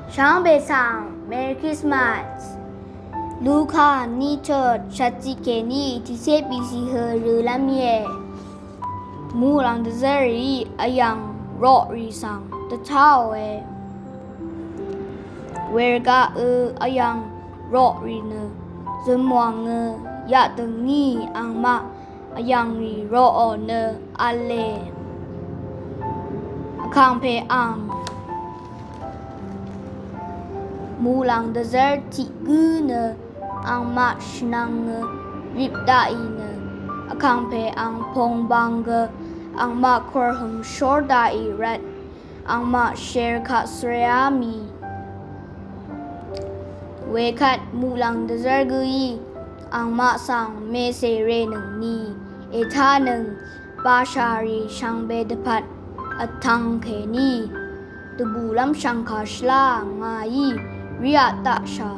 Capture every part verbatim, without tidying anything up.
Shvngbe svng Merry Christmas. Luka ní chøt shvtcì kèní tiqcé bìcì hø rø̄lv́m íe. Muqlàng dvzv́rrìí vyv̀ng roqrì svng dvtáòe. Wervgaq ø vyv̀ng roqrì nø zømwv̀ngø yaqdø̀ngní angmaq vyv̀ngrì roqò nø v̄le. Vkàngpè ang muqlàng dvzv́r tiq gǿ nø angmaq shvnvngø rip daqì nø, vkàngpè ang pòngbang gø angmaq kùrhø̀m shór daqì rvt angmaq shèr kaq svreá mì. Wekvt muqlàng dvzv́r gǿí angmaq svng mèsè rènøngni ètánøng bashàrì shvngbe dvpvt vtvng kèní dvbùlv́m shv̀ngkà shvlá ngàí ríaq daqshà.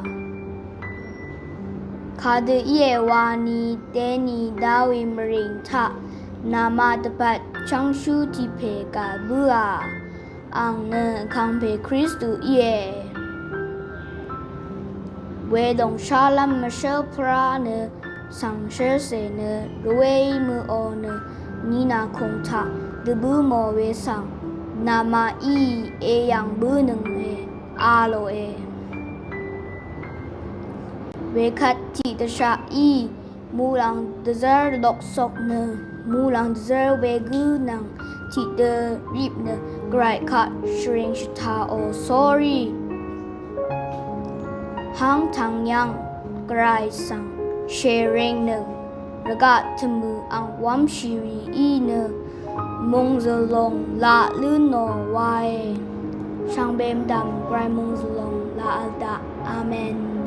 Kadø íe wani deni Dawi mvrìng taq nàmaq dvpvt chv́ngshú tiq pè gà bǿà. Ang nø vkàngpè Kristu íe. Wedòng shálv́m mvshǿl pvrá nø svng shǿlcè nø rvwéí mø-ò nø ninàkùng taq dvbǿ mò we svng nàmaqí èyv̀ng bǿnønge a lòe. Wekvt tiqdvshaqí muqlàng dvzv́r loksok nø muqlàng dvzv́r wegǿ nvng tiqdø rip nø Gvray kaq shvring shvtaqò sórí. Háng tvng yv́ng Gvray svng shèring nø rvgaq tvmø̀ ang wv́mshì rì í nø mòngzø̀lòng laq lǿ nò wae. Shvngbe mvdv̀m Gvray mòngzø̀lòng laq vl daq. Amen.